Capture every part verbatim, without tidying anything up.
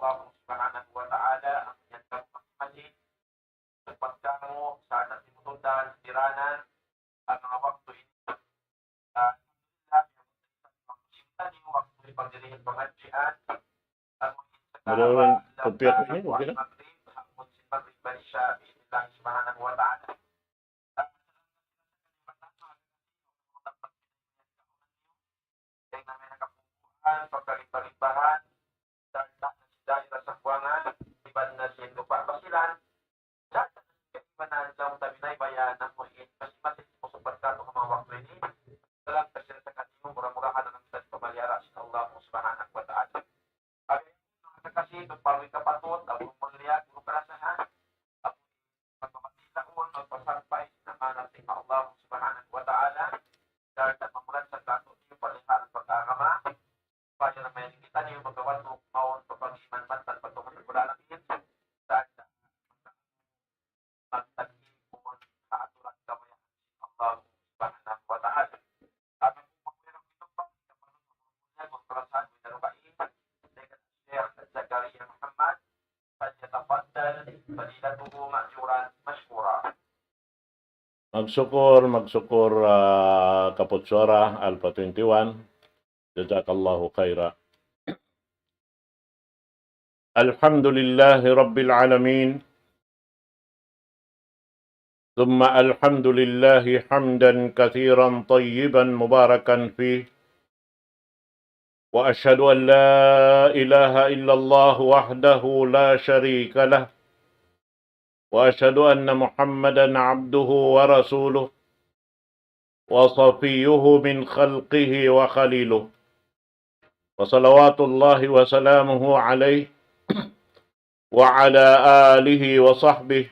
Allah Subhanahu wa Ta'ala, amu yan kamu masi-masi, sapagkat kamu sa atas timututan, tiranan, ang mga waktu ini, ah, alhamdulillah, waktu ini pagdirihan pangadjian, ang Madaw lang kopi ako niya, okay na? Maghrib, hangtod sin Maghrib, Isya, bi'idhnillahi Subhanahu wa Ta'ala. Dayn ha manga kapupuan, pagkalimbalimbahan, dayn ha daira Sambuwangan, iban na sin Lupa' Basilan, dayn ha kaibanan laung ta binaybay na amu in masi-masi mu sapagkat ha manga waktu ini, salam kasira sa kaniyu, mura-murahan na kita pamaliara sin Allah Subhanahu wa Ta'ala. Manga kakasi, tuud pa rin kapatut, amu in mulia, guru karasahan, amu in magpapatilaun, magpasampay sin amanat sin Allah Subhanahu wa Ta'ala, dayn ha mamulan sa katu' niyu palihan pag-agama, supaya na mayan kitaniyu magkawatu' mawn pa pag-iman mantan pa Tuhan Rabbul Alamin, dayn ha magtagipun ha aturan kabayaan sin Allah Subhanahu wa Ta'ala. Amu in pagpapatilaun kita pa, kita pa rin magpapatilaun, magpapatilaun, Sheikh Zakaria Muhammad, فليتفضل فضيلته مأجورا مشكورا. Magsukul, magsukul, ah, Kaput Suara Alpha twenty-one. Jazakallahu khaira. الحمد لله رب العالمين. ثم الحمد لله حمدا كثيرا طيبا مباركا فيه. وأشهد أن لا إله إلا الله وحده لا شريك له. وأشهد أن محمدا عبده ورسوله وصفيه من خلقه وخليله. وصلوات الله وسلامه عليه وعلى آله وصحبه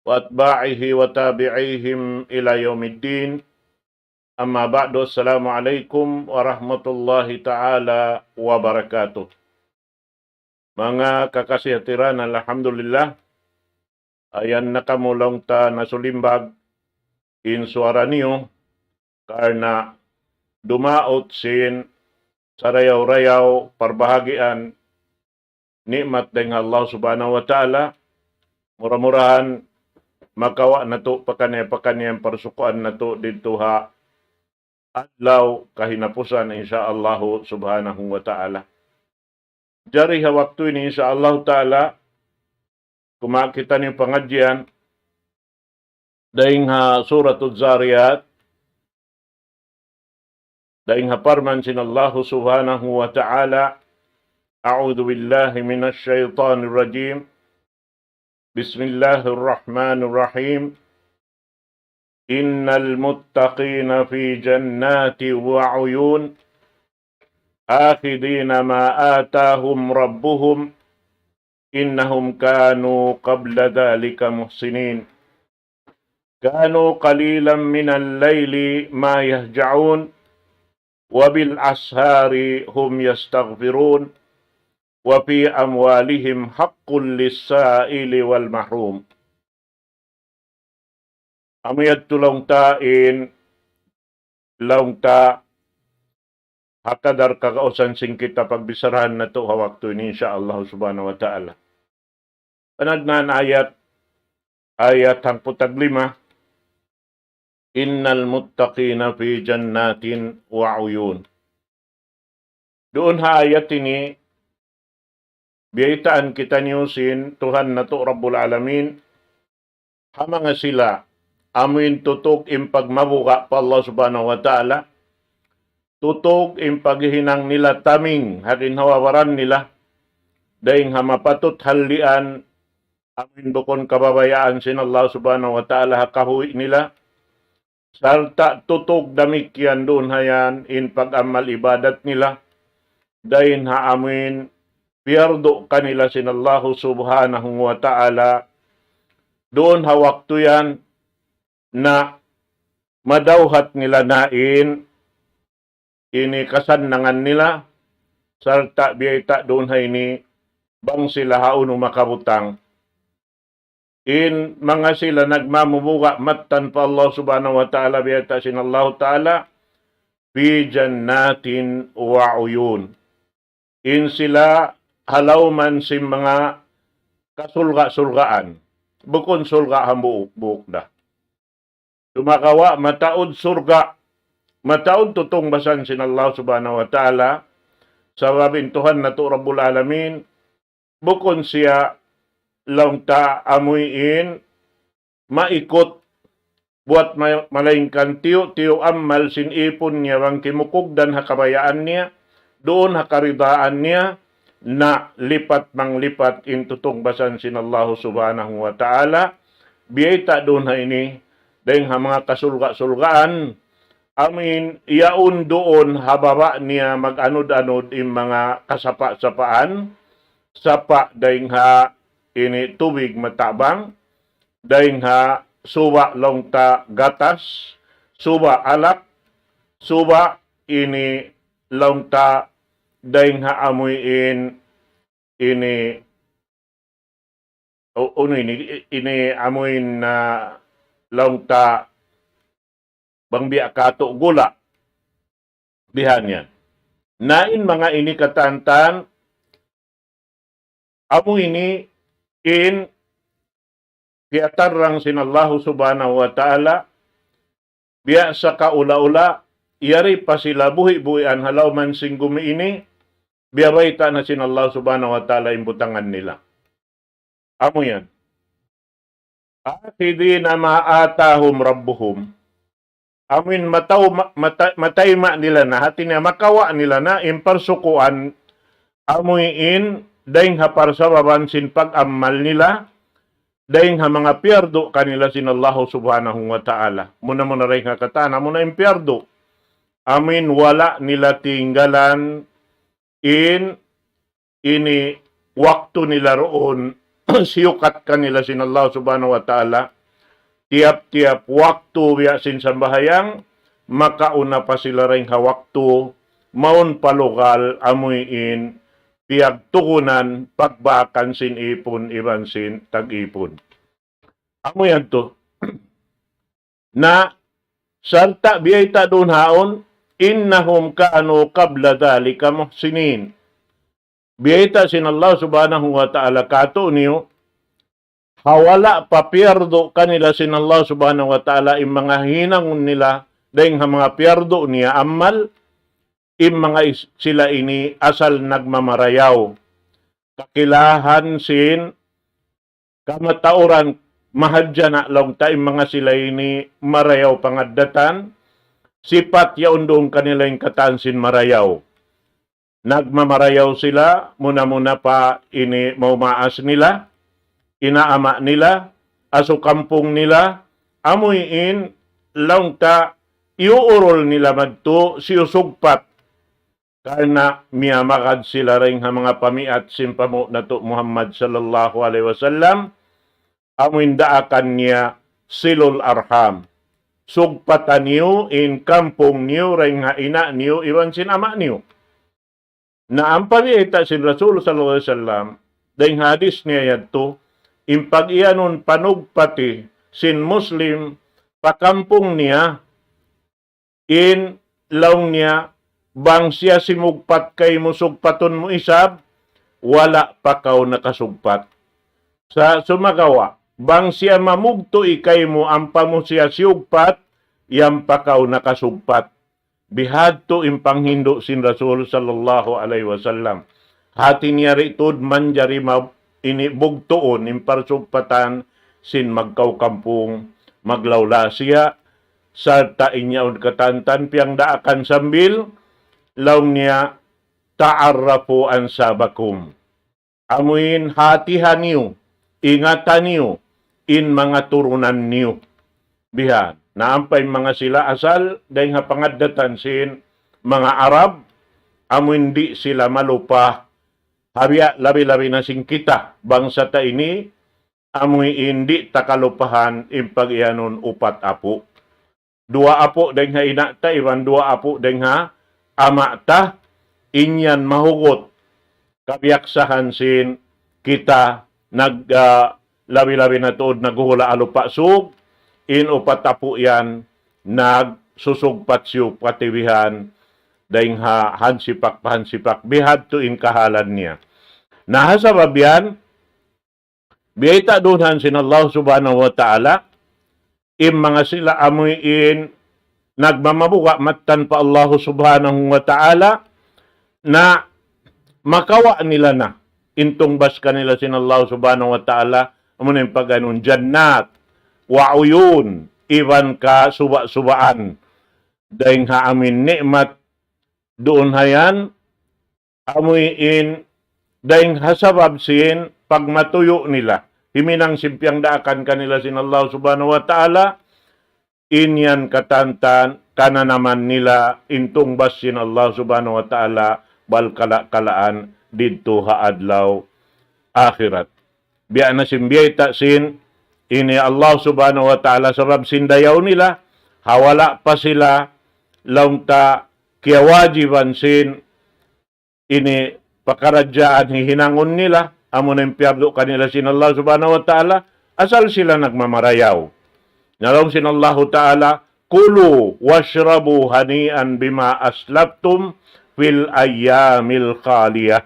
وأتباعه وتابعيهم إلى يوم الدين. أما بعد، السلام عليكم ورحمة الله تعالى وبركاته. Manga kakasi ha tiranan, alhamdulillah, ayan na kamu laung ta nasulimbag in suwara niyu, karna' dumaut sin sarayaw-rayaw parbahagian ni'mat dayn ha Allah Subhanahu wa Ta'ala. Mura-murahan makawa' natu' pakaniya-pakaniya in parsukuan natu' didtu ha adlaw kahinapusan, insya Allah Subhanahu wa Ta'ala. Jari ha waktu ini, insya Allah Ta'ala, kumawa' kitaniyu pangadjian dayn ha Suratul Zariyat, dayn ha parman sin Allah Subhanahu wa Ta'ala, أعوذ بالله من الشيطان الرجيم. بسم الله الرحمن الرحيم. إن المتقين في جنات وعيون. آخذين ما آتاهم ربهم. إنهم كانوا قبل ذلك محسنين. كانوا قليلا من الليل ما يهجعون. وبالأسحار هم يستغفرون. وفي أموالهم حق للسائل والمحروم. Amu yadtu laung ta in, laung ta ha kadar kagausan sin kita pagbissarahan natu' ha waktu ini, insya Allah Subhanahu wa Ta'ala. Panagnaan ayat, ayat hangpu' tag lima, إن المتقين في جنات وعيون. Duun ha ayat ini, biyaytaan kitaniyu sin Tuhan natu' Rabbul Alamin, ha manga sila, amuin tutug in pagmabuga' pa Allah Subhanahu wa Ta'ala, tutug in paghihinang nila taming ha ginhawa-baran nila, dayn ha mapatut hallian, amuin bukun kababayaan sin Allah Subhanahu wa Ta'ala ha kahuwi' nila, sarta' tutug damikkiyan duun ha yan in pag-amal ibadat nila, dayn ha amuin piyardu kanila sin Allah Subhanahu wa Ta'ala, duun ha waktu yan na madawhat nila na in ini kasannangan nila, sarta' biyayta' duun ha ini bang sila hawnu makabutang. In manga sila nagmamubuga' mattan pa Allah Subhanahu wa Ta'ala, biyayta' sin Allah Ta'ala, في جنات وعيون. In sila ha lawm sin manga kasulga'-sulgaan. Bukun surga' hambuuk-buuk da. Sumagawa' mataud surga', mataud tutungbasan sin Allah Subhanahu wa Ta'ala, sabab in Tuhan natu' Rabbul Alamin, bukun siya laung ta amuin maikut buat ma-, malaingkan tiyu'-tiyu' amal sin ipun niya bang kimukugdan ha kabayaan niya, duun ha karidaan niya, na lipat manglipat in tutungbasan sin Allah Subhanahu wa Ta'ala, biyayta' duun ha ini, dayng ha manga kasulga'-sulgaan, amuin yaun duun ha baba' niya mag-anud-anud in manga kasapa'-sapaan, sapa' dayng ha ini tubig matabang, dayng ha suba' laung ta gatas, suba' alak, suba' ini laung ta dayng ha amuin ini, o-, unu ini, ini amuin na laung ta bang biya' katu' gula'. Bihan yan. Na in manga ini katantan, amu ini in piyatarrang sin Allahu Subhanahu wa Ta'ala, biya' sa kaula-ula, yari pa sila buhi'-buhian ha lawm sin gumi ini, biyabayta' na sin Allah Subhanahu wa Ta'ala in butangan nila. Amu yan. آخذين ما آتاهم ربهم. Amuin matau-, ma-, mata-, matayma' nila na, hati niya makawa' nila na, in parsukuan, amuin, dayng ha parsababan sin pag-amal nila, dayng ha manga piyardu kanila sin Allahu Subhanahu wa Ta'ala. Muna-muna dayng ha katan, muna in piyardu. Amuin wala' nila tinggalan in ini waktu nila duun, siyukat kanila sin Allah Subhanahu wa Ta'ala, tiyap-tiyap waktu biya' sin sambahayang, makauna pa sila dayng ha waktu, mawn pa lugal, amuin, piyagtugunan, pagbaakan sin ipun, iban sin tag-ipun. Amu yan tu. Na, sarta' biyayta' duun haun, إنهم كانوا قبل ذلك محسنين. Biyayta' sin Allah Subhanahu wa Ta'ala katu'niyu, ha wala' pa piyardu kanila sin Allah Subhanahu wa Ta'ala in manga hinangun nila, dayng ha manga piyardu niya amal, in manga is-, sila ini asal nagmamarayaw. Kakilahan sin kamatauran mahadjana' laung ta in manga sila ini marayaw pangaddatan, sipat yaun duun kanila in katan sin marayaw. Nagmamarayaw sila, muna-muna pa ini maumaas nila, ina' ama' nila, asu kampung nila, amuin laung ta iyuurul nila madtu siyusugpat. Karna' miyamagad sila dayng ha manga pamiat sin panghu' natu' Muhammad sallallahu alayhi wasallam, amuin daakan niya صلوا الأرحام. Sugpata niyu in kampung niyu dayng ha ina' niyu iban sin ama' niyu. Na ampa biyayta' sin Rasul sallallahu alayhi wasallam, dayng ha hadis niya yadtu, in pag-iyanun panugpati sin Muslim pa kampung niya, in laung niya, bang siya simugpat kaymu sugpatun mu isab, wala' pa kaw nakasugpat. Sa' sumagawa', bang siya mamugtu'i kaymu ampa mu siya siyugpat, yan pa kaw nakasugpat. Bihadtu in panghindu' sin Rasul sallallahu alayhi wasallam. Hati niya ri tuud manjari ma-, ini bugtuun in parsugpatan sin magkawkampung, maglawla siya, sarta' in yaun katantan piyagdaakan sambil, laung niya, تعرفوا أنسابكم. Amuin hatihan niyu, ingatan niyu, in manga turunan niyu. Bihan, na ampa in manga sila asal, dayng ha pangaddatan sin manga Arab, amuin di' sila malupa, ha biya' labi-labi na sin kita, bangsa ta ini, amuin di' ta kalupahan, in pag-iyanun upat apu'. Duwa apu' dayng ha ina' ta, iban duwa apu' dayng ha ama' ta, in yan mahugut kabiyaksahan sin kita nag-, ah, labi-labi na tuud naghuhula' ha Lupa' Sug, in upat apu' yan nagsusugpat-siyugpat bihan, dayng ha hansipak pa hansipak, bihadtu in kahalan niya. Na ha sabab yan, biyayta' duun sin Allah Subhanahu wa Ta'ala, in manga sila amuin nagmamabuga' mattan pa Allah Subhanahu wa Ta'ala, na makawa' nila na in tungbas kanila sin Allah Subhanahu wa Ta'ala, amu na in pag-anun jannat, wa uyun, iban kasuba-subaan. Dayng ha amuin ni'mat duun ha yan, amuin dayng ha sabab sin pagmatuyu' nila. Himinang sin piyagdaakan kanila sin Allah Subhanahu wa Ta'ala, in yan katantan, kananaman nila in tungbas sin Allah Subhanahu wa Ta'ala, bal kala-kalaan didtu ha adlaw akhirat. Biya' na sin biyayta' sin ini Allah Subhanahu wa Ta'ala, sabab sin dayaw nila, ha wala' pa sila laung ta kiyawajiban sin ini pakaradjaan hihinangun nila, amu na in piyardu kanila sin Allah Subhanahu wa Ta'ala, asal sila nagmamarayaw. Na laung sin Allahu Ta'ala, "Kulu washrabu hani'an bima aslaftum fil ayyamil khaliyah."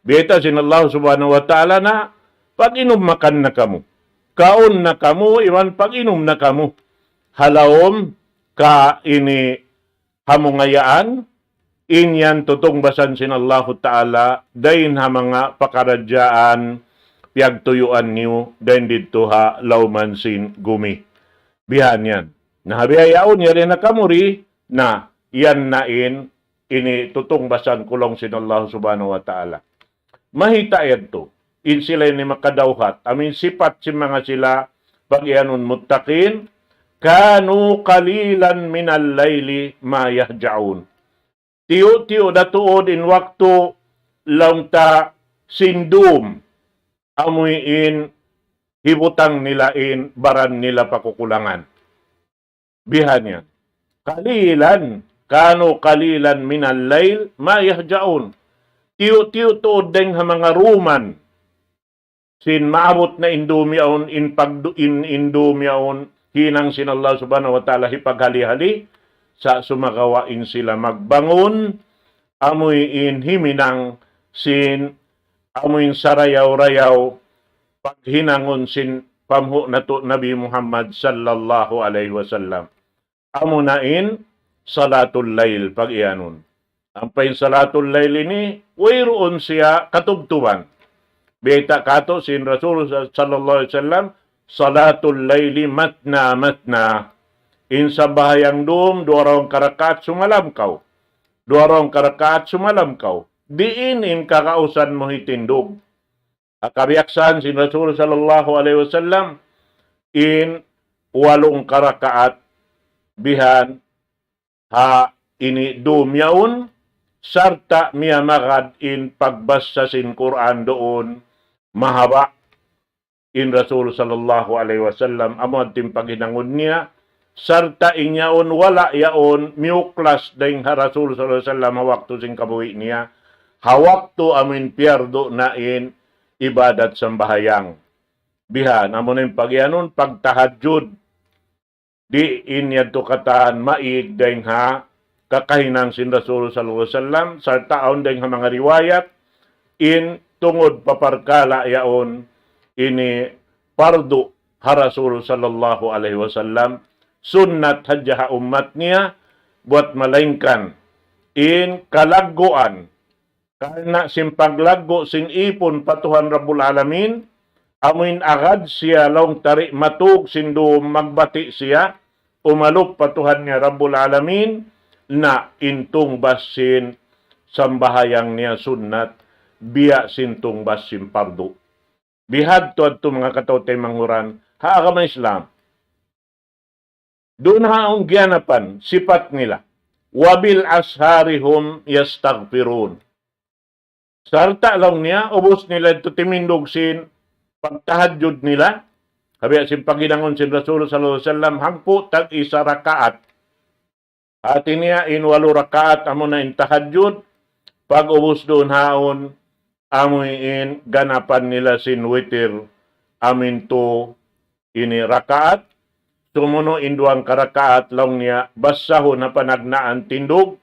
Biyayta' sin Allah Subhanahu wa Ta'ala na, pag-inum makan na kamu. Kaun na kamu, iban pag-inum na kamu. Ha lawm ka ini hamungayaan, in yan tutungbasan sin Allahu Ta'ala, dayn ha manga pakaradjaan, piyagtuyuan niyu, dayn didtu ha lawman sin gumi. Bihan yan. Na ha bihaun, yari na kamu ri, na yan na in, ini tutungbasan ku laung sin Allah Subhanahu wa Ta'ala. Mahita' yadtu. In sila ini makadawhat. Amuin sipat sin manga sila pag-iyanun muttaqin, "Kanu qalilan minal layli ma yahja'un." Tiyu'-tiyu' da tuud in waktu laung ta sin dum, amuin hibutang nila in baran nila pa kukulangan. Bihan yan. Qalilan, kanu qalilan minal layl ma yahja'un. Tiyu'-tiyu' tuud dayng ha manga ruman sin maabut na in dum yaun, in pagdu-, in, in dum yaun, hinang sin Allah Subhanahu wa Ta'ala hipaghali-hali, sa' sumagawa' in sila magbangun, amuin himinang sin, amuin sarayaw-rayaw, paghinangun sin pamhu' natu' Nabi Muhammad sallallahu alayhi wasallam. Amu na in salatul layl pag-iyanun. Ampa in salatul layl ini, wayruun siya katubtuban. Biyayta' katu' sin Rasul sallallahu alayhi wasallam, "Salatul layli matna matna." In sambahayang dum, duwa ra karakaat sumalam kaw. Duwa ra karakaat sumalam kaw. Diin in kagausan mu hitindug. Ha kabiyaksahan sin Rasul sallallahu alayhi wasallam, in walu karakaat bihan ha ini dum yaun, sarta' miyamagad in pagbassa sin Qur'an duun, mahaba' in Rasul sallallahu alayhi wasallam, amu adtu in paghinangun niya, sarta' in yaun wala' yaun miyuklas dayng ha Rasul sallallahu alayhi wasallam ha waktu sin kabuhi' niya, ha waktu amuin piyardu na in ibadat sambahayang. Bihan, amu na in pag-iyanun, pagtahajjud. Di' in yadtu katan maig dayng ha kakahinang sin Rasul sallallahu alayhi wasallam, sarta' awn dayng ha manga riwayat, in tungud pa parkala' yaun ini pardu ha Rasul sallallahu alayhi wasallam, sunnat hadja ha ummat niya, buwat malaingkan in kalagguan karna' sin paglaggu' sin ipun pa Tuhan Rabbul Alamin, amuin agad siya laung ta di' matug sin dum magbati' siya, umalup pa Tuhan niya Rabbul Alamin, na in tungbas sin sambahayang niya sunnat, biya' sin tungbas sin pardu. Bihadtu adtu manga kataw-taymanghuran, ha agama Islam. Duun ha awn giyanapan, sipat nila. "Wa bil ashari hum yastaghfirun." Sarta' laung niya, ubus nila yadtu timindug sin pagtahajjud nila. Kabiya' sin paghinangun sin Rasul sallallahu alayhi wasallam, hangpu' tag-isa rakaat. Hati niya in walu rakaat amu na in tahajjud, pag-ubus duun ha yaun, amuin ganapan nila sin witir, amuin tu ini rakaat, sumunu' in duwang karakaat laung niya, basahun ha panagnaan tindug,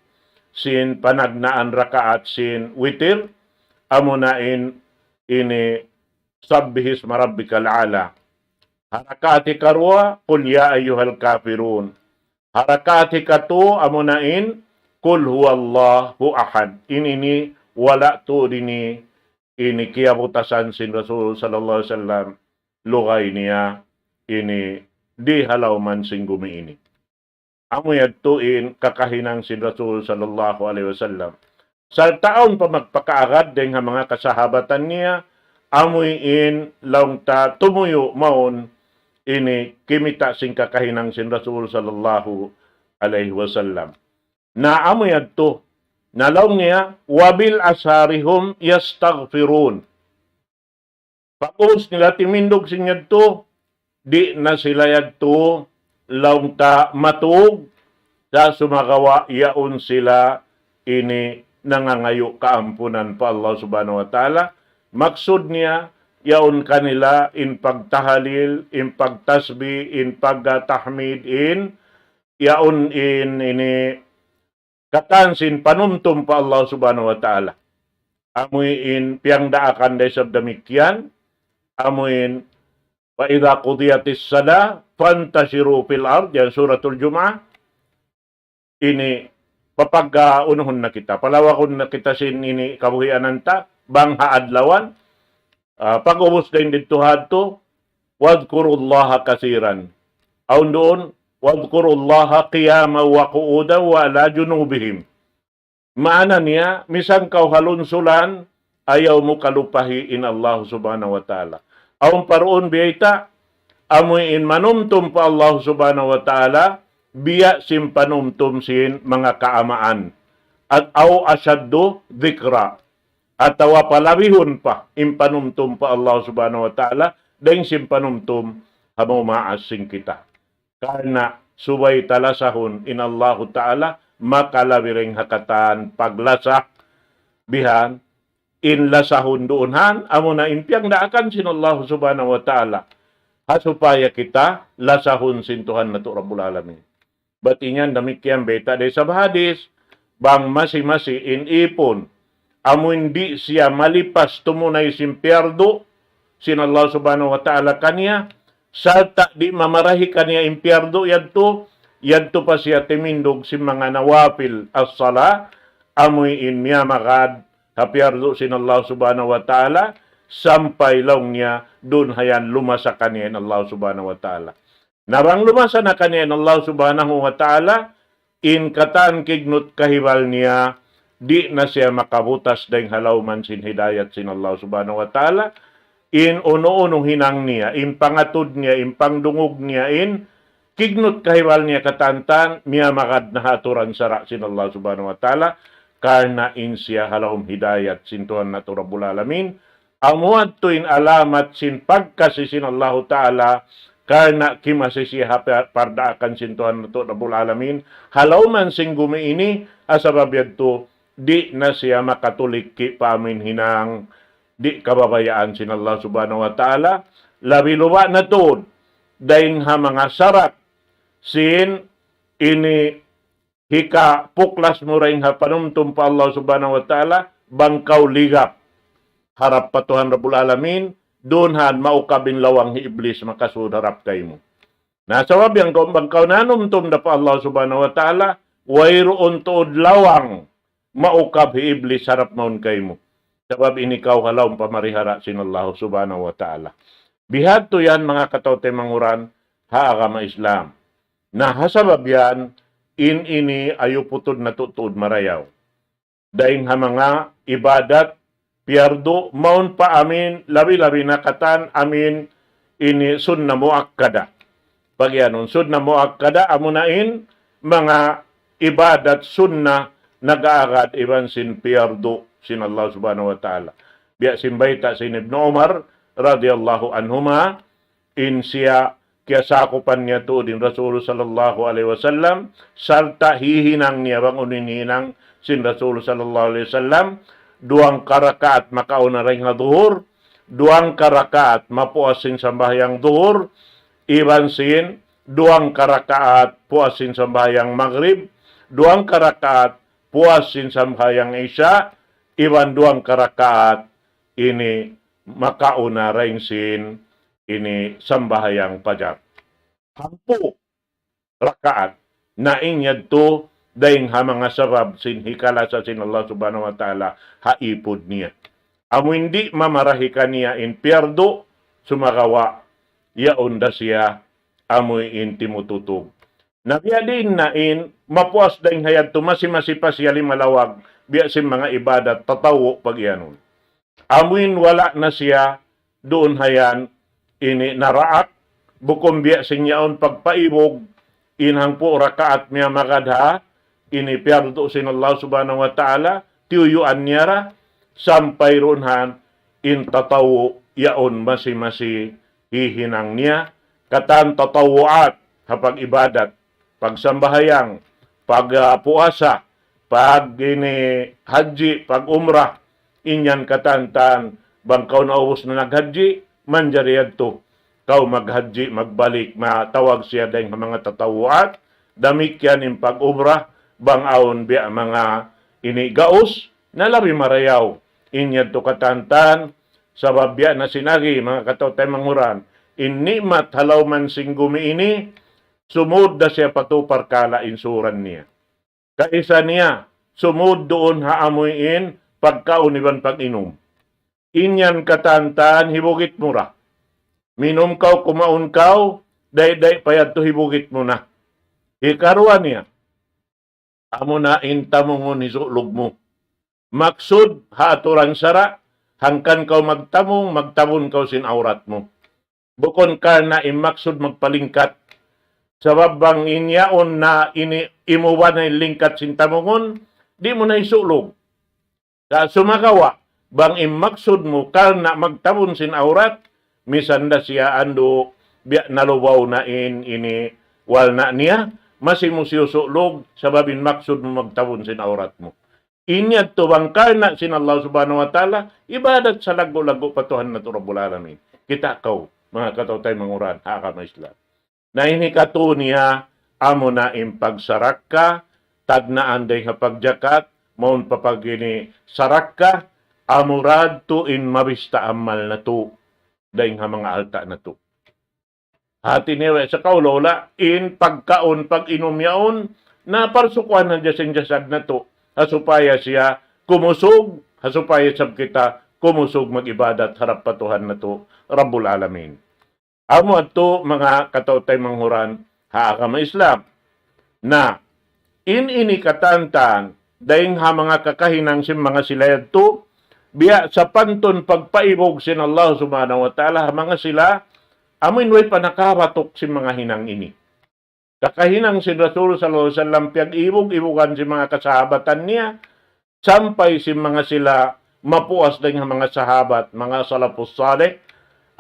sin panagnaan rakaat sin witir, amu na in ini سبح اسم ربك الأعلى. Ha rakaat hikaruwa, قل يا أيها الكافرون. Ha rakaat hikatū, amuna in, قل هو الله أحد. In ini, wala' tuud ini, ini kiyabutasan sin Rasul sallallahu alayhi wasallam, lugay niya, ini di ha lawm sin gumi ini. Amu yadtu in kakahinang sin Rasul sallallahu alayhi wasallam. Sarta' awn pa magpakaagad dayn ha manga kasahabatan niya, amu in laung ta tumuyu' mawn ini kimita' sin kakahinang sin Rasul sallallahu alayhi wasallam. Na amu yadtu, na laung niya, وبالأسحار هم يستغفرون. Pag'ubus nila timindug sin yadtu, di' na sila yadtu laung ta matug, sa' sumagawa' yaun sila ini nangangayu' kaampunan pa Allah Subhanahu wa Ta'ala. Maksud niya, yaun kanila in pagtahalil, in pagtasbih, in pagtahmid, in yaun in ini katan sin panumtum pa Allah Subhanahu wa Ta'ala. Amu in piyagdaakan da isab damikkiyan, amu in فإذا قضيت الصلاة فانتشروا في الأرض, yan Suratul Jumu'ah, ini papag-, ah, unuhun na kita, palawagun na kita sin ini kabuhianan ta, bang ha adlawan, ah, pag'ubus dayn didtu hadtu, واذكروا الله كثيرا. Awn duun, واذكروا الله قياما وقعودا وعلى جنوبهم. Maana niya, misan kaw ha lunsulan, ayaw mu kalupahi in Allah Subhanahu wa Ta'ala. Awn pa duun biyayta', amu in manumtum pa Allah Subhanahu wa Ta'ala, biya' sin panumtum sin manga kaamaan. At أو أشد ذكرا. Atawa palabihun pa in panumtum pa Allah Subhanahu wa Ta'ala, dayn sin panumtum ha manga maas sin kita. Karna' subay ta lasahun in Allahu Ta'ala, makalabi dayn ha katan paglasa bihan, in lasahun duun han, amuna in piyagdaakan sin Allah Subhanahu wa Ta'ala. Ha supaya kita lasahun sin Tuhan natu' Rabbul Alamin. Bat in yan damikkiyan bayta' da isab ha hadis, bang masi-masi in ipun, amu in di' siya malipas tumunay sin piyardu sin Allah Subhanahu wa Ta'ala kaniya, sarta' di' mamarahi kaniya in piyardu yadtu, yadtu pa siya timindug sin manga nawafil as-salah, amu in miyamagad ha piyardu sin Allah Subhanahu wa Ta'ala, sampay laung niya duun ha yan lumasa kaniya in Allah Subhanahu wa Ta'ala. Na bang lumasa na kaniya in Allah Subhanahu wa Ta'ala, in katan kignut kahibal niya, di' na siya makabutas dayn ha lawm sin hidayat sin Allah Subhanahu wa Ta'ala, in unu-unu hinang niya, in pangatud niya, in pangdungug niya, in kignut kahibal niya katantan, miyamagad na ha aturan sara' sin Allah Subhanahu wa Ta'ala, karna' in siya ha lawm hidayat sin Tuhan natu' Rabbul Alamin, amu yadtu in alamat sin pagkasi sin Allahu Ta'ala, karna' kimasi siya ha pa-, pardaakan sin Tuhan natu' Rabbul Alamin, ha lawm sin gumi ini, ha sabab yadtu, di' na siya makatulikki pa amin hinang, di' kababayaan sin Allah Subhanahu wa Ta'ala, labi luba' na tuud, dayn ha manga sarat, sin ini hikapuklas mu dayn ha panumtum pa Allah Subhanahu wa Ta'ala, bang kaw ligap harap pa Tuhan Rabbul Alamin, duun han maukab in lawang hi Iblis makasud harap kaymu. Na sabab yan kaw, bang kaw nanumtum da pa Allah Subhanahu wa Ta'ala, wayruun tuud lawang maukab hi Iblis harap mawn kaymu. Sabab in ikaw ha lawm pamarihara sin Allah Subhanahu wa Ta'ala. Bihadtu yan manga kataw-taymanghuran ha agama Islam. Na ha sabab yan, in ini ayuputud natu' tuud marayaw. Dayn ha manga ibadat, piyardu, mawn pa amin, labi-labi na katan amin ini sunna muakkada. Pagiyanun, sunna muakkada, amuna in manga ibadat sunna nag-aagad iban sin piyardu sin Allah Subhanahu wa Ta'ala. Biya' sin bayta' sin Ibnu Umar radiyallahu anhuma, in siya kiyasakupan niya tuud in Rasul sallallahu alayhi wasallam, sarta' hihinang niya bang unu in hinang sin Rasul sallallahu alayhi wasallam, duwang karakaat makauna dayn ha duhur, duwang karakaat mapuas sin sambahayang duhur, iban sin duwang karakaat puas sin sambahayang magrib, duwang karakaat puas sin sambahayang isya, iban duwang karakaat ini makauna dayn sin ini sambahayang pajar. Hangpu' rakaat. Na in yadtu dayn ha manga sabab sin hikalasa sin Allah Subhanahu wa Ta'ala ha ipud niya. Amu in di' mamarahi kaniya in piyardu, sumagawa' yaun da siya amu in timututug. Na biya' diin na in mapuas dayn ha yadtu masi-masi pa siya limalawag biya' sin manga ibadat tatawwu' pag-iyanun. Amu in wala' na siya duun ha yan ini naraak, bukun biya' sin yaun pagpaibug, in hangpu' rakaat miyamagad ha ini piyardu sin Allah Subhanahu wa Ta'ala, tiyuyuan niya ra, sampay duun ha yan in tatawwu' yaun masi-masi hihinang niya, katan tatawwu'at ha pag-ibadat, pagsambahayang, pag, ah, puasa, pag ini haji, pag umrah, in yan katan-katan, bang kaw naubus na naghaji, manjari yadtu kaw maghaji, magbalik, matawag siya dayn ha manga tatawwu'at, damikkiyan in pag umrah, bang awn biya' manga ini gaus, na labi marayaw, in yadtu katan-katan, sabab biya' na sin agi, manga kataw-taymanghuran, in ni'mat ha lawm sin gumi ini, sumud da siya pa tū parkala' in sūran niya. Kaisa niya, sumud duun ha amuin pagkaun iban pag-inum. In yan katan-katan hibugit mu ra. Minum kaw, kumaun kaw, dayn-dayn pa yadtu hibugit mu na. Hikaruwa niya, amuna in tamungun hisu'lug mu. Maksud ha aturan sara', hangkan kaw magtamung, magtabun kaw sin awrat mu. Bukun karna' in maksud magpalingkat. Sabab bang in yaun na ini imuban na in lingkat sin tamungun, di' mu na hisu'lug. Sa' sumagawa', bang in maksud mu karna' magtabun sin awrat, misan da siya andu' biya' nalubaw na in ini walna' niya, masi mu siya su'lug, sabab in maksud mu magtabun sin awrat mu. In yadtu bang karna' sin Allah Subhanahu wa Ta'ala, ibadat salaggu'-laggu' pa Tuhan natu' Rabbul Alamin. Kita' kaw, manga kataw-taymanghuran, ha agama Islam. Na in hikatū niya, amuna in pagsarakka, tagnaan dayn ha pagjakat, mawn pa pag ini sarakka, amura yadtu in mabista amal natu', dayn ha manga alta' natu'. Hati niya way sa kaula-ula, in pagkaun, pag-inum yaun, na parsukuan na hadja sin jasad natu'. Ha supaya siya kumusug, ha supaya isab kita kumusug mag-ibadat harap pa Tuhan natu', Rabbul Alamin. Amu yadtu manga kataw-taymanghuran ha agama Islam. Na, in ini katan-katan, dayn ha manga kakahinang sin manga sila yadtu, biya' sapantun pagpaibug sin Allah Subhanahu wa Ta'ala, ha manga sila, amuin way pa nakabatuk sin manga hinang ini. Kakahinang sin Rasul sallallahu alayhi wasallam, piyag-ibug-ibugan sin manga kasahabatan niya, sampay sin manga sila mapuas dayn ha manga sahabat, manga salafus salih,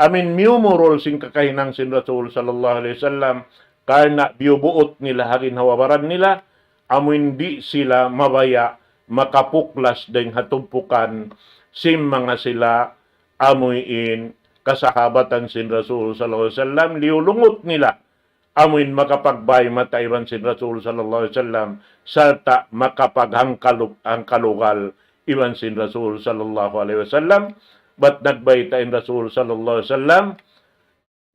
amuin miyumurul sin kakahinang sin Rasul sallallahu alayhi wasallam, karna' biyubuut nila ha ginhawa-baran nila, amuin di' sila mabaya' makapuklas dayn ha tumpukan sin manga sila, amuin kasahabatan sin Rasul sallallahu alayhi wasallam, liyulungut nila, amuin makapagbay mata iban sin Rasul sallallahu alayhi wasallam, sarta' makapaghangkalu-, hangkalugal iban sin Rasul sallallahu alayhi wasallam. Bat nagbayta' in Rasul sallallahu alayhi wasallam,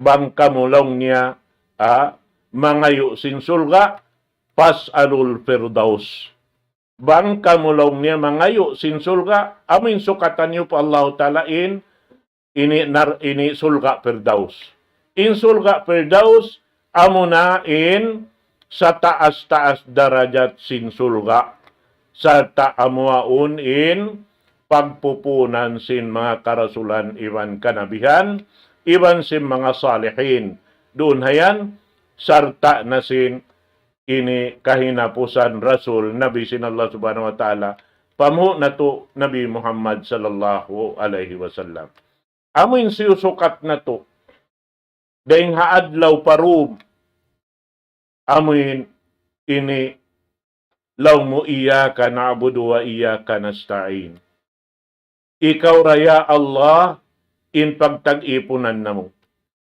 bang kamu laung niya, ah, mangayu' sin surga', fas'alul firdaus. Bang kamu laung niya mangayu' sin surga', amuin sukatan niyu pa Allahu Ta'ala in ini nar-, ini surga' Firdaus. In surga' Firdaus, amuna in sataas-taas darajat sin surga'. Sarta' amu yaun in pagpupunan sin manga karasulan iban kanabihan, iban sin manga salihin. Duun ha yan, sarta' na sin ini kahinapusan Rasul, Nabi sin Allah Subhanahu wa Ta'ala, pamuhu' natu' Nabi Muhammad sallallahu alayhi wasallam. Amuin siyusukat natu', dayn ha adlaw pa dum, amuin ini laung mu, إياك نعبد وإياك نستعين. Ikaw ra ya Allah in pagtag-ipunan namu'.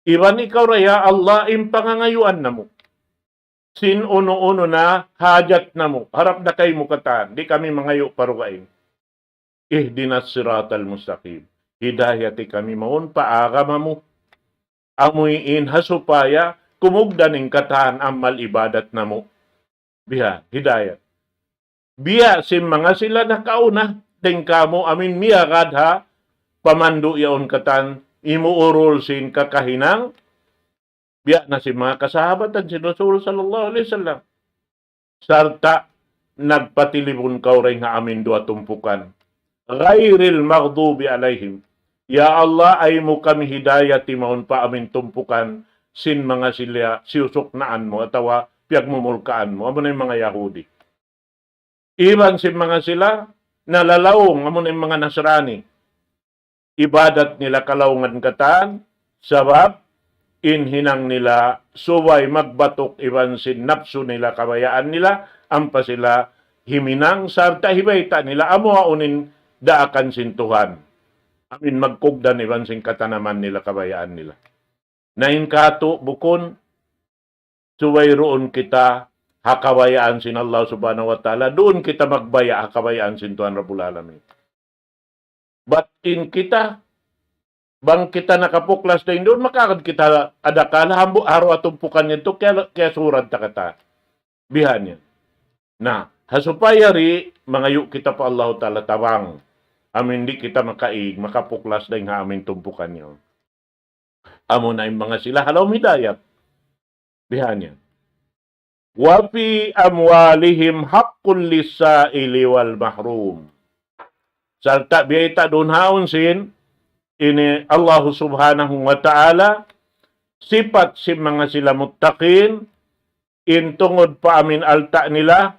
Iban ikaw ra ya Allah in pangangayuan namu'. Sin unu-unu na hajat namu', harap da kaymu katan, di' kami mangayu' pa dugaing. اهدنا الصراط المستقيم. hidayati kami mawn pa agama mu. Amuin ha supaya kumugdan in katan amal ibadat namu'. Biha, hidayat. Biya' sin manga sila nakauna, dayng kamu amin miyagad ha pamandu' yaun katan, imuurul sin kakahinang, biya' na sin manga kasahabatan sin Rasul sallallahu alayhi wasallam. Sarta' nagpatilibun kaw dayng ha amin duwa tumpukan. غير المغضوب عليهم. Ya Allah, ayaw mu kami hidayati mawn pa amin tumpukan sin manga sila siyusuknaan mu atawa piyagmumulkaan mu. Amuna in manga Yahudi. Iban sin manga sila nalalaung, amuna in manga Nasrani. Ibadat nila kalaungan katan, sabab in hinang nila subay magbatuk iban sin napsu nila kabayaan nila, ampa sila himinang sarta' hibayta' nila amu yaun in daakan sin Tuhan. Amin magkugdan iban sin katanaman nila kabayaan nila. Na in katu' bukun, subay duun kita ha kabayaan sin Allah Subhanahu wa Ta'ala, duun kita magbaya' ha kabayaan sin Tuhan Rabbul Alamin. Bat in kita, bang kita nakapuklas dayn duun, makaagad kita adakala hambuuk ha duwa tumpukan yadtu, kaya, kaya surad ta katan. Bihan yan. Na, ha supaya di' mangayu' kita pa Allah Ta'ala tabang. Amin di' kita makaig, makapuklas dayn ha amin tumpukan yan. Amuna in manga sila ha lawm hidayat. Bihan yan. وفي أموالهم حق للسائل والمحروم. Sarta' biyayta' duun ha yaun sin, ini Allah Subhanahu wa Ta'ala, sipat sin manga sila muttaqin, in tungud pa amin alta' nila,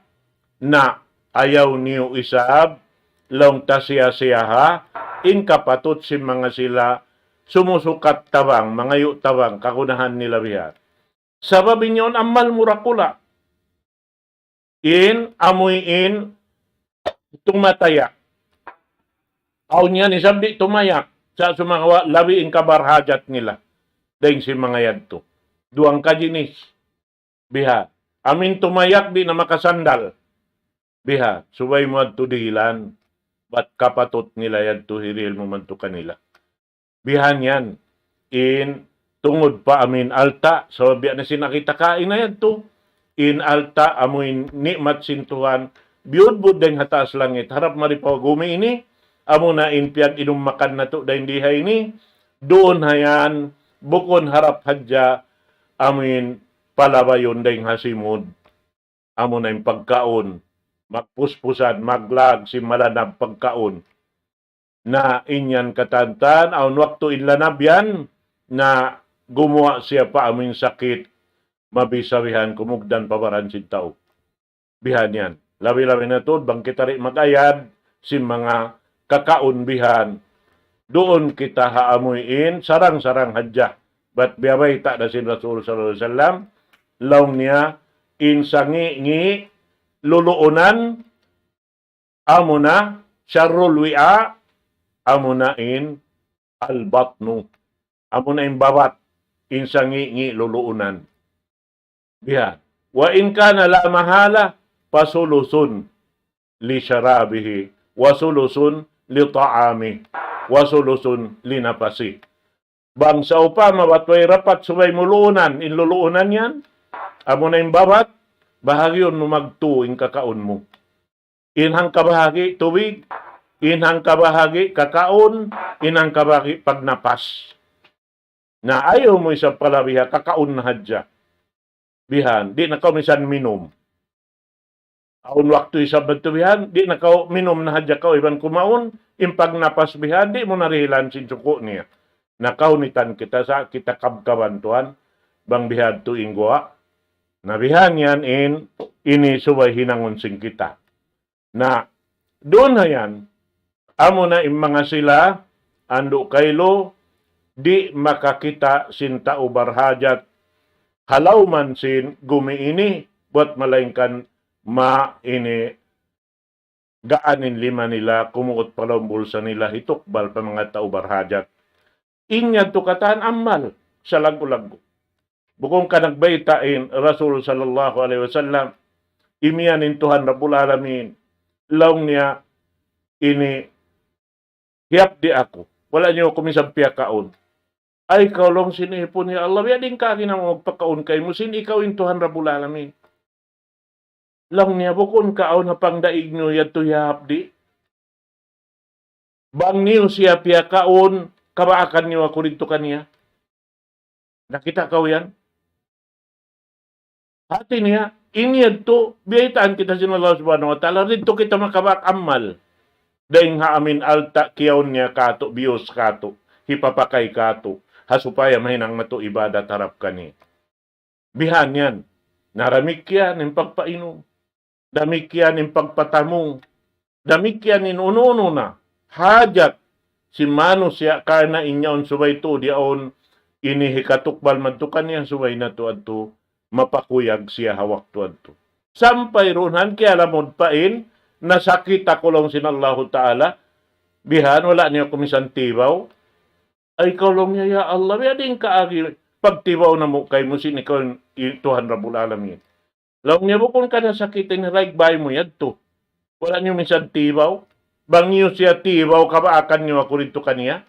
na ayaw niyu isab, laung ta siya-siyaha, in kapatut sin manga sila sumusukat tabang, mangayu' tabang, kagunahan nila bihan. Sabab in yaun amal mu dakula'. In, amuin, tumatayak. Awn yan isab di' tumayak. Sa' sumagawa', labi in kabarhajat nila. Dayn sin manga yadtu. Duwang kajinis. Biha. Amin tumayak di' na makasandal. Biha. Subay mu yadtu dihilan. Bat kapatut nila yadtu hirihil mu madtu kanila. Bihan yan. In tungud pa amin alta', sabab biya' na sin nakita' kaina yadtu. In alta' amuin ni'mat sin Tuhan, biyudbud dayn ha taas langit, harap mari pa gumi ini, amuna in piyag-inum makan natu' dayn di ha ini, duun ha yan, bukun harap hadja, amuin palabayun dayn ha simud. Amuna in pagkaun, magpuspusan, maglag, sin malanab pagkaun. Na in yan katantan, awn waktu in lanab yan, na gumuwa' siya pa amuin sakit, mabisawihan kumugdan pa baran sin tau. Bihan yan. Labi-labi na tuud, bang kita di' mag-ayad, sin manga kakaun bihan. Duun kita ha amuin, sarang-sarang hadja. Bat biya' bayta' da sin Rasul sallallahu alayhi wasallam, laung niya, in sangi'-ngi' luluunan, amuna, شر الوعاء, amuna in البطن. Amuna in babat, in sangi'-ngi' luluunan. Bihan. وإن كان لا محالة فثلث لشرابه وثلث لطعامه وثلث لنفسه. Bang sawpama bat way dapat subay mu luunan, in luluunan yan, amuna in babat, bahagiun mu magtu in kakaun mu. In hangka bahagi' tubig, in hangka bahagi' kakaun, in hangka bahagi' pagnapas. Na ayaw mu isab palabiha, kakaun na hadja. Bihan, di' na kaw misan minum. Awn waktu isab madtu bihan, di' na kaw minum na hadja kaw iban kumaun, in pagnapas bihan, di' mu na dihilan sin suku' niya. Na kahunitan kita sa' kita kabkaban tuwan, bang bihadtu in guwa'. Na bihan yan in, ini subay hinangun sin kita. Na, duun ha yan, amuna in manga sila, andu' kailu, di' makakita' sin tau barhajat, ha lawm sin gumi ini, bat malaingkan ma ini gaan in lima nila, kumuut pa lawm bulsa nila, hitukbal pa manga tau barhajat. In yadtu katan amal, salaggu'-laggu'. Bukun ka nagbayta' in Rasul sallallahu alayhi wasallam, imiyan in Tuhan Rabbul Alamin, laung niya ini, hiyapdi' aku, Wala' niyu aku minsan piyakaun. Ay, kaw laung sin ipun, ya Allah, biya' diin kaagi namu' magpakaun kaymu sin ikaw in Tuhan Rabbul Alamin. Laung niya, bukun kaw na pangdaig niyu yadtu hiyahapdi'. Bang niyu siya piyakaun, kabaakan niyu aku didtu kaniya. Nakita' kaw yan? Hati niya, ini yadtu, biyaytaan kita sin Allah Subhanahu wa Ta'ala, didtu kita makabaak amal. Dayng ha amin alta' kiyaun niya kātu', biyus kātu', hipapakay kātu', ha supaya mahinang natu' ibadat harap kaniya. Bihan yan. Na damikkiyan in pagpainum. Damikkiyan in pagpatamung. Damikkiyan in unu-unu na hajat sin manusiya' karna' in yaun subay tuud yaun ini hikatukbal madtu kaniya subay natu' adtu mapakuyag siya ha waktu adtu. Sampay duun han kiyalamud pa in nasakit aku laung sin Allahu Ta'ala, bihan wala' niya aku minsan tibaw, ay, kaw laung niya, ya Allah, biya' diin kaagi pagtibaw namu' kaymu sin ikaw in Tuhan Rabbul Alamin. Laung niya, bukun ka nasakitan, hiraig bāy mu yadtu. Wala' niyu minsan tibaw. Bang niyu siya tibaw, kabaakan niyu aku didtu kaniya.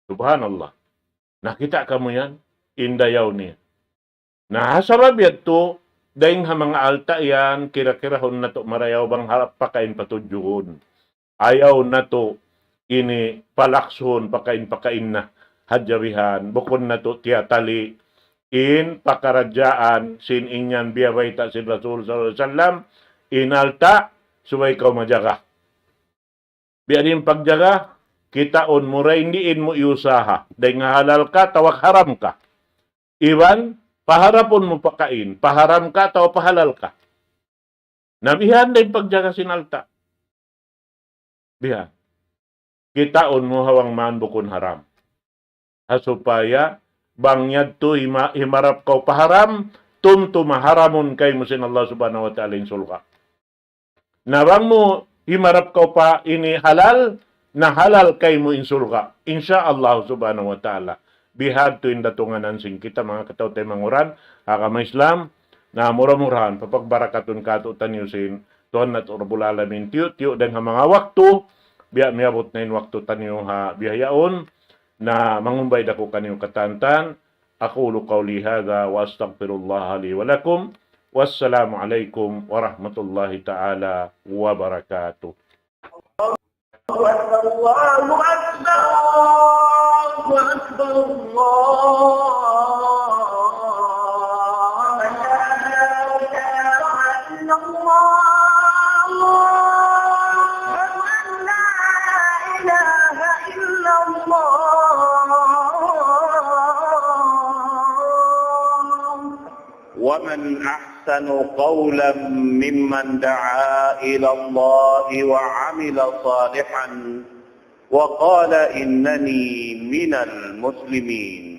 Subhanallah. Nakita' kamu yan? In dayaw niya. Na, ha sabab yadtu, dayng ha manga alta' yan, kira-kirahun natu' marayaw bang harap pakain patudjuhun. Ayaw natu' ini palaksuhun pakain-pakain na. Hadja bihan, bukun natu' tiyatali in pakaradjaan sin in yan biyabayta' sin Rasul sallallahu alayhi wasallam, in alta', subay kaw majaga. Biya' diin pagjaga, kitaun mu da in diin mu iyusaha. Dayng ha halal ka, atawa haram ka. Iban, paharapun mu pakain, paharam ka, atawa pahalal ka. Na bihan da in pagjaga sin alta'. Bihan. Kitaun mu ha bang man bukun haram. Ha supaya, bang yadtu hima-, himarap kaw pa haram, tumtuma haramun kaymu sin Allah Subhanahu wa Ta'ala in surga'. Na bang mu himarap kaw pa ini halal, na halal kaymu in surga'. Insya Allah Subhanahu wa Ta'ala. Bihadtu in datunganan sin kita, manga kataw-taymanghuran, ha agama Islam, na mura-murahan, papagbarakatun kātu'niyu sin Tuhan natu' Rabbul Alamin. Tiyu'-tiyu' dayng ha manga waktu, biya' miyabut na in waktu taniyu ha bihaun, na mangumbay da aku kaniyu katantan, أقول قولي هذا وأستغفر الله لي ولكم. والسلام عليكم ورحمة الله تعالى وبركاته. الله أكبر، الله أكبر، الله أكبر، الله أكبر. لا إله إلا الله. أشهد أن لا إله إلا الله. ومن أحسن قولا ممن دعا إلى الله وعمل صالحا وقال إنني من المسلمين.